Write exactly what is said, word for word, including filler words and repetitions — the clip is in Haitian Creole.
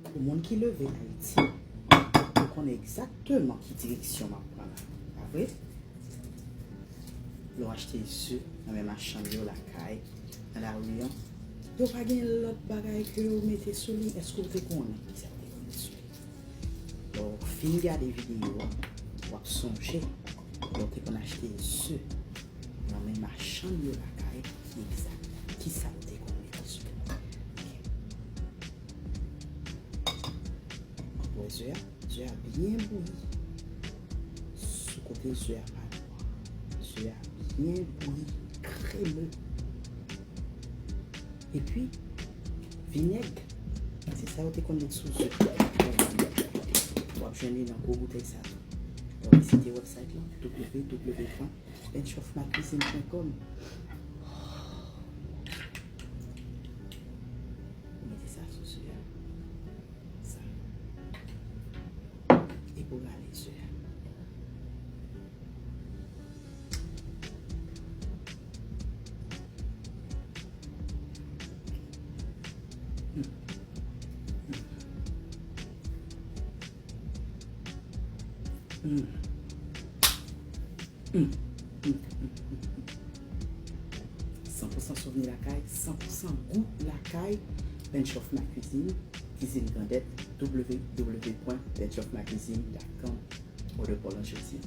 Pou moun ki leve Ayiti, yo konnen egzakteman ki direksyon m ap pran la. Pa vre? Lè w achte ze nan men machann yo lakay, nan lari an, yo pa gen lòt bagay ke yo mete sou li. Èske w te konnen ki sa yo te konnen sou li? Lè w fin gade videyo a, w ap sonje lè w te konn achte ze nan men machann yo lakay, egzak ki sa yo te konn mete sou li. Wè ze a, ze a byen bouyi. Sou kote ze a pa nwa. Ze a byen bouyi, kreme. Epi, vinèg, se sa yo te konn met sou ze. W ap jwenn li nan gwo boutèy sa tou. W ap vizite website lan, w w w point bench of my cuisine point com. Ou mete sa sou ze a. Sa. Epi w rale ze a. Mm. Mm. Mm. Mm. Mm. Mm. Mm. Mm. San pou san souvni lakay, san pou san gou lakay. Bench of my cuisine, Cuisine Grandette, w w w point bench of my cuisine dot com. Order pou jodi.